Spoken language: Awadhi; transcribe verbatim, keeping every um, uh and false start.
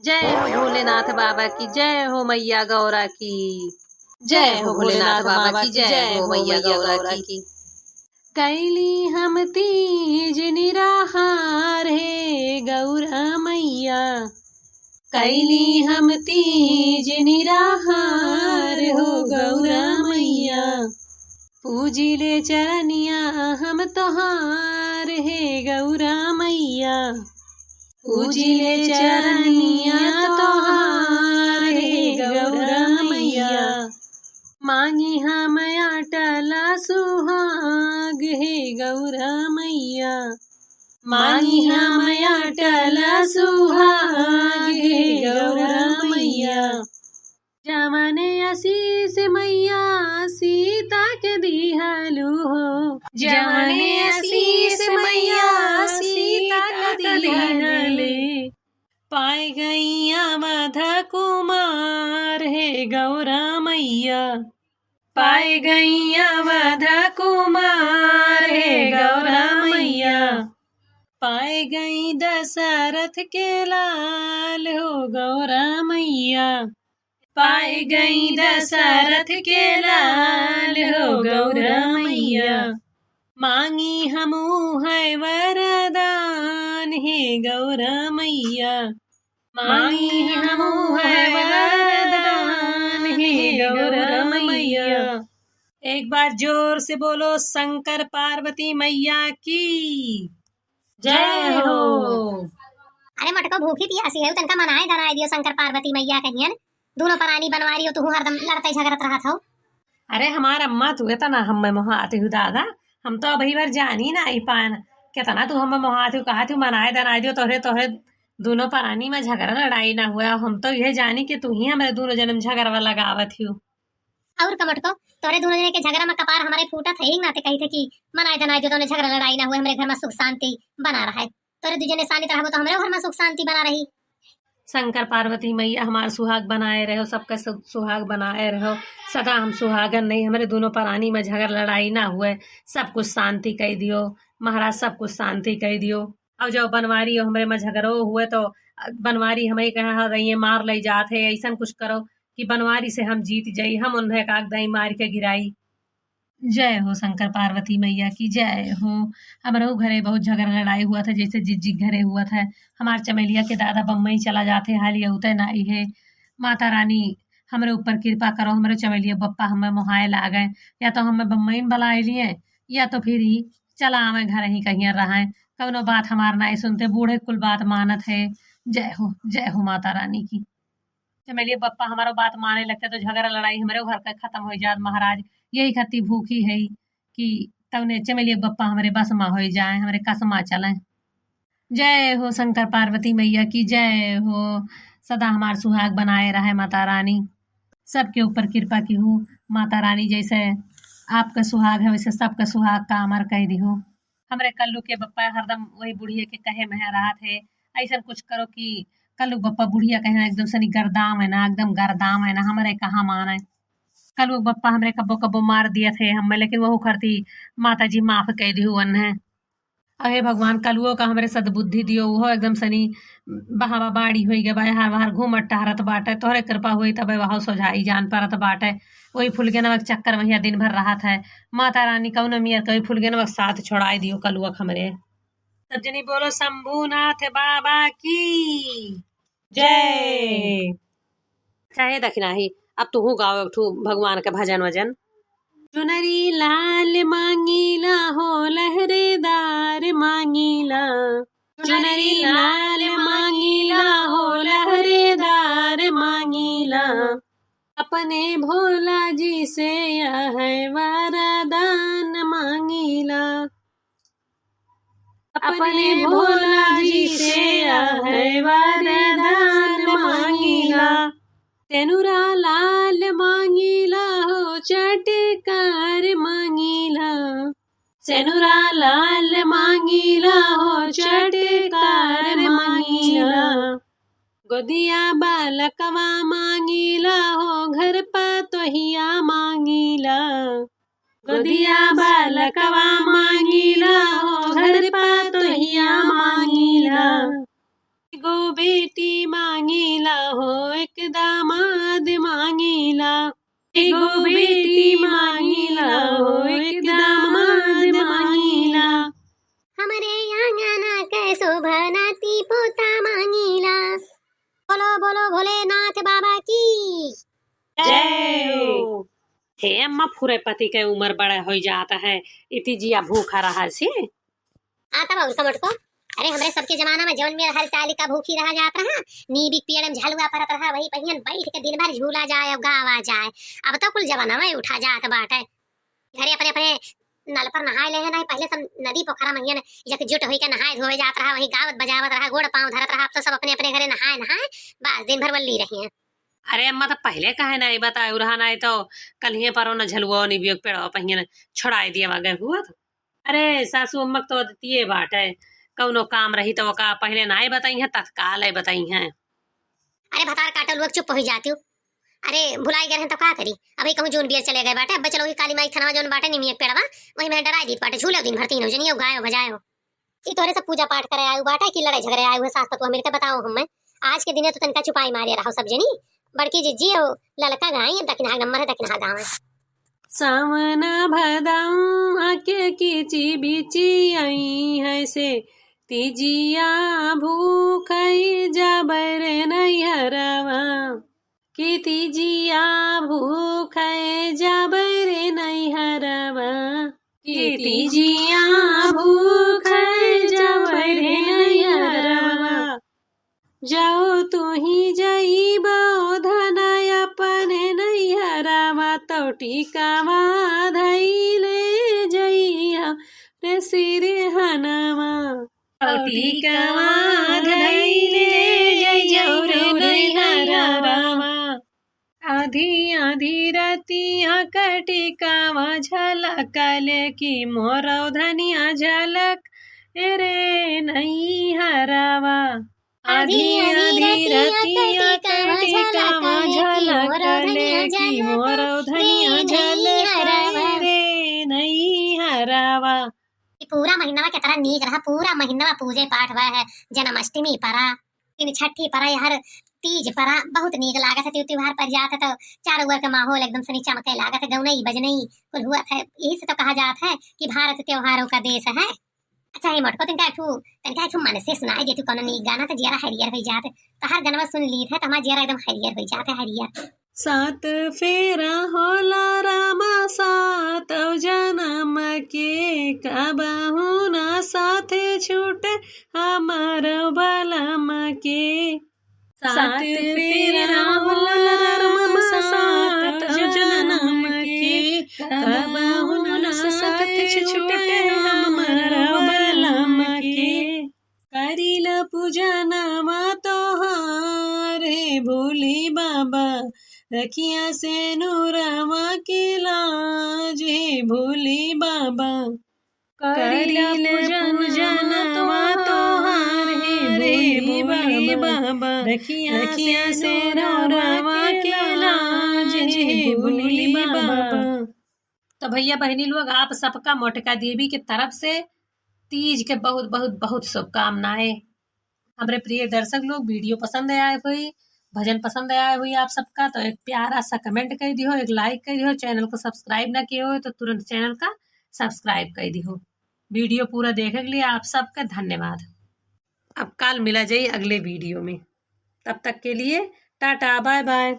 जय हो भोलेनाथ बाबा की, जय हो मैया गौरा की। जय हो भोलेनाथ बाबा की, जय हो मैया गौरा की। कैली हम तीज निराहार हे गौरा मैया, कैली हम तीज निराहार हो गौरा मैया। पूजिले चरनिया हम तोहार हे गौरा मैया, पूजिले चरनिया तोहार हे गौरा मैया। मांगी हम अटल सुहाग हे गौरा मैया, मांगी हम अटल सुहाग हे गौरा मैया। जवन आशीष मैया सीता के दिहलू हो, जवन आशीष मैया सीता के दिहले, पाए गई अवध कुमार हे गौरा मैया, पाए गई अवध कुमार हे गौरा मैया। पाए गई दशरथ के लाल हो गौरा मैया, पाए गई दशरथ के लाल हो गौरा मैया। मांगी हमू है वरदान हे गौरा मैया, मांगी हमू है वरदान हे गौरा मैया। एक बार जोर से बोलो शंकर पार्वती मैया की जय हो। अरे मटको, भूखी पियासी है, तनका मनाए धनाए दियो शंकर पार्वती मैया कहियन। दोनों परानी बनवारी हो, तुहू हरदम लड़ते झगड़त रहत हो। अरे हमार अम्मा, तू इतना हमें मोहाती हूँ दादा, हम तो अबही भर जानी ना आई पान। कितना तू हमें मोहाती हूँ, कहा तू मनाए धनाए दियो, तोहरे तोहरे दोनों परानी में झगड़ा लड़ाई ना हुआ। हम तो यह जानी कि तू ही हमारे दोनों जन्म झगड़वा लगावत हो। और कमटको, तोरे दोनों जने के झगड़ा में कपार हमारे फूटत है, ही नाते कही थे कि मनाए धनाए दियो, तोने झगड़ा लड़ाई ना हुए, हमरे घर में सुख शांति बना रहे। तोरे दू जने शांति रहबो तो हमरे घर में सुख शांति बना रही। शंकर पार्वती मैया हमार सुहाग बनाए रहो, सबका सु-, सुहाग बनाए रहो। सदा हम सुहागन नहीं, हमरे दोनों परानी में झगड़ा लड़ाई ना हुए, सब कुछ शांति कह दियो महाराज, सब कुछ शांति कह दियो। और जो बनवारी हो हमरे में झगड़ो हुए तो बनवारी हमें कहे, हाँ, ये मार ले जात है, ऐसन कुछ करो कि बनवारी से हम जीत जाई, हम उन्हें काग दाई मार के गिराई। जय हो शंकर पार्वती मैया की जय हो। हमरो घरे बहुत झगड़ा लड़ाई हुआ था, जैसे जिज्जी घरे हुआ था। हमार चमेलिया के दादा बम्बई चला जाते, हाल ये होते ना है। माता रानी हमरे ऊपर कृपा करो, हमरे चमेलिया बप्पा हमें मोहाए लागे, या तो हमें बम्बई में बुलाए लिए, या तो फिर ही चला आवे घर ही कहीं रहे। कौनो बात हमार नाई सुनते, बूढ़े कुल बात मानत है। जय हो, जय हो माता रानी की। चमेलिया बप्पा हमारो बात माने लगते तो झगड़ा लड़ाई हमरे घर का खत्म हो जात महाराज। यही खातिर भूखी है कि तवने चमेलिया बप्पा हमरे बस में हो जाए, हमरे कसमा चले। जय हो शंकर पार्वती मैया की जय हो। सदा हमार सुहाग बनाए रहे माता रानी। सबके ऊपर कृपा की हूँ माता रानी, जैसे आपका सुहाग है वैसे सबका सुहाग का अमर कह दी हो। हमरे कल्लू के बप्पा हरदम वही बुढ़िया के कहे में रहत है, ऐसन कुछ करो कि कल्लू बप्पा बुढ़िया कहे ना एकदम सनी गर्दाम है ना, एकदम गर्दाम है ना, हमरे कहाँ माने। कल्लू बप्पा हमरे कब्बो कब्बो मार दिया थे हमें, लेकिन वहू खरती माता जी माफ कह दी हुआ है। अहे भगवान, कलुओ का हमरे सद्बुद्धि दियो, उहो एकदम सनी बहावा बाड़ी होई गए बा, हार वहार घूमत टहरत बाटे, तोहरे कृपा होई तबे वहां सोझाई जान परत बाटे। वही फुलगेनवा के चक्कर में हिया दिन भर रहत है। माता रानी कौनो मियर कभी फुलगेनवा के साथ छोड़ाई दियो कलुआ के हमरे। सब जनी बोलो शंभूनाथ बाबा की जय। चाहे दखिनाही, अब तुहू गाओ एक ठू भगवान के भजन वजन। चुनरी लाल मांगीला हो लहरेदार मांगीला, चुनरी लाल मांगीला हो लहरेदार मांगीला, अपने भोला जी से यह वरदान मांगीला। अपने भोला जी से यह वरदान मांगीला। सेनुरा लाल मांगीला हो चटकार मांगीला, सेनुरा लाल मांगीला हो चटकार मांगीला। गोदिया बालकवा मांगीला हो घर पतोहिया मांगीला। गोदिया बालकवा मांगीला हो घर पतोहिया मांगीला। गो बेटी मांगीला। एक दामाद मांगीला, एगो बेटी मांगीला हो, एक दामाद मांगीला। हमरे आंगना के शोभा नाती पोता मांगीला। बोलो, बोलो भोलेनाथ बाबा की जय हो। हे अम्मा, फुरे पति के उमर बड़ा होइ जात है, इति जिया भूखा रहा से। आता बा उनका मोटको। अरे, हमरे सबके जमाना में जौन मेर हर ताली का भूखी रहा जात रहा, नीबी के पेड़ में झलुआ परत रहा, वही पहियन बैठ के दिन भर झूला जाए और गावा जाए। अब तो कुल जमाना में उठा जात बाटे। घरे अपने अपने नल पर नहाए ले है, नहीं पहले सब नदी पोखरा में हियन एकजुट होई के नहाए धोए जात रहा, वही गावत बजावत रहा, गोड़ पाँव धरत रहा। अब तो सब अपने अपने घरे नहाए नहाए बस दिन भर वल्ली रही हैं। अरे अम्मा, तो पहले काहे नहीं बताए रहा, नहीं तो कल ही परो न झलुआ निबियो के पेड़वा पहियन छोड़ाए दिया गए हुआ तो। अरे, सासू अम्मा के तो आदतिये बाटे, कौनो काम रही तो ओका पहिले नाय बताई हैं, तत्काल है बताई हैं। अरे, भतार काटल लोग चुप होइ जातिउ। अरे, भुलाई गए हैं तो का करी? अबही कहूँ जून बियर चले गए बाटे, अब चलो वही काली माई थनवा जौन बाटे निमिया के पेड़वा, वही में डराई दीत बाटे, झूले दिन भर तीनों जनियो गायो बजायो। ई तोहरे सब पूजा पाठ करे आयु बाटे कि लड़ाई झगड़े आयु है सास पतोह मिलके, बताओ हमें। आज के दिने तो तनका चुपाई मारे रहो सब जनी। बड़की जिज्जी और ललका गाई, दखिनहा नंबर है, दखिनहा गाँव है। सावन भदौआ के किची बिची आई है से, तीजिया भूखै जाबै रे नैहरवा। कि तीजिया भूखै जाबै रे नैहरवा। कि तीजिया भूखै जाबै रे नैहरवा। जाओ तुही जइबो धन अपने नैहरवा, तो टिकावा धैले जइहा रे सिरहनवा। तो टिकावा धैले जइहा रे नैहरवा। आधी आधी रतिया क टिकावा झलकले कि मोरौ धनिया झलक रे नैहरवा। आधी आधी रतिया क टिकावा झलकले कि मोरौ धनिया झलक रे नैहरवा। ई पूरा महीनवा केतना नीक रहा, पूरा महीनवा पूजे पाठ भा है, जन्माष्टमी परा, इन छठी परा, हर तीज परा, बहुत नीक लागत है। त्यौ-, त्योहार पर जात है तो चारों ओर के माहौल एकदम सनी चमके लागत है, गौनई बजनई कुल हुअत है। यही से तो कहा जात है कि भारत त्योहारों का देश है। अच्छा, हे मोटको, तनका एक ठू, तनका एक ठू मन से सुनाई देतू कौनो नीक गाना, तो जियरा हरियर होइ जात। तो हर गनवा सुन लीत है, तो हमार जियरा एकदम हरियर होइ जात है, हरियर। सात फेरा होला रामा सात जनम के, कबहू ना साथे छूटे हमार बलम के। सात फेरा होला रामा सात जनम के, कबहू ना साथे छूटे हमार बलम के। करीला पूजनवा तोहार हे भोले बाबा, रखिया सेनुरवा के लाज हे भोले बाबा। करीला पूजनवा तोहार हे भोले बाबा, रखिया सेनुरवा के लाज हे भोले बाबा। तो भैया बहिनी लोग, आप सबका मोटका देवी के तरफ से तीज के बहुत, बहुत, बहुत शुभकामनाएं। हमरे प्रिय दर्शक लोग, video पसंद आए हुई, भजन पसंद आए हुई आप सबका, तो एक प्यारा सा comment कर दियो, एक like कर दियो, channel को subscribe ना किए हो तो तुरंत channel का subscribe कर दियो। Video पूरा देखे के लिए आप सबका धन्यवाद। अब काल मिला जाई अगले video में, तब तक के लिए टाटा, bye bye।